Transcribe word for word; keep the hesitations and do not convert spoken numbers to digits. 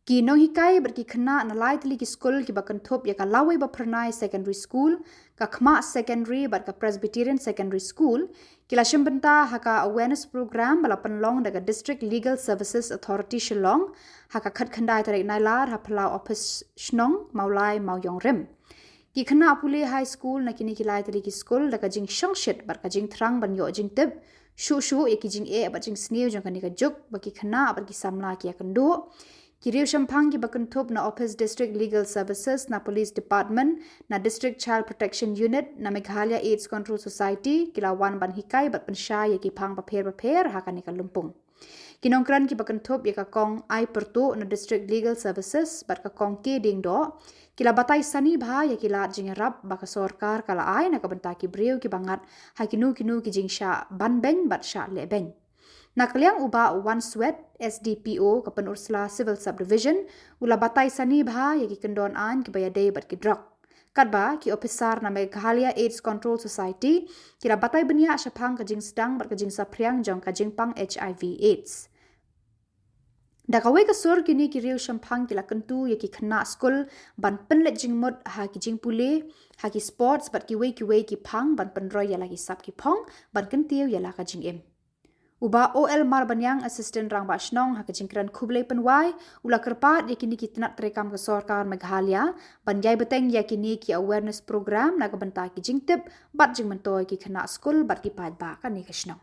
Ki nonghikai bad ki khynnah na lai tylli ki skul kiba kynthup ïa ka Lawei Baphyrnai Secondary School, ka Khmah Secondary bad ka Presbyterian Secondary School ki la shim bynta ha ka awareness program ba la pynlong da ka District Legal Services Authority Shillong ha ka khatkhyndai tarik Nailar ha phyllaw ophis shnong Mawlai Mawiong Rim. Ki khynnah pule high school na kine ki lai tylli ki skul da ka jingshongshit bad ka jingthrang ban ïoh jingtip shuh shuh ïa ki jingeh bad jingsniew jong kane ka juk ba ki khynnah bad ki samla ki ïakynduh, ki riewshemphang kiba kynthup na ophis District Legal Services, na Police Department, na District Child Protection Unit, na Meghalaya AIDS Control Society ki la wan ban hikai bad pynshai ïa ki phang bapher bapher ha kane ka lympung. Ki nongkren kiba kynthup ïa ka Kong Ai Pyrtuh na District Legal Services bad ka Kong K Diengdoh ki la batai sani bha ïa ki lad jingïarap ba ka sorkar ka la ai na ka bynta ki briew kiba ngat ha kino kino ki jingshah banbeiñ bad shah lehbeiñ. Na ka liang u Bah Wanswet, S D P O ka Pynursla Civil Subdivision, u la batai sani bha ïa ki kyndon aiñ kiba ïadei bad ki drok. Katba ki ophisar na Meghalaya AIDS Control Society ki la batai bniah shaphang ka jingsdang bad ka jingsaphriang jong ka jingpang HIV AIDS. Da kawei ka sur, kine ki riewshemphang ki la kyntu ïa ki khynnah skul ban pynleit jingmut ha ki jingpule, ha ki sports bad kiwei kiwei ki phang ban pynroi ïa la ki sap ki phong ban kyntiew ïa la ka jingim. U Bah O L Marbaniang, Assistant Rangbah Shnong ha ka jingkren khublei pynwai, u la kyrpad ïa kine ki tnat treikam ka sorkar Meghalaya ban ïai bteng ïa kine ki awareness program na ka bynta ki jingtip bad jingmyntoi ki khynnah skul bad ki paidbah kane ka shnong.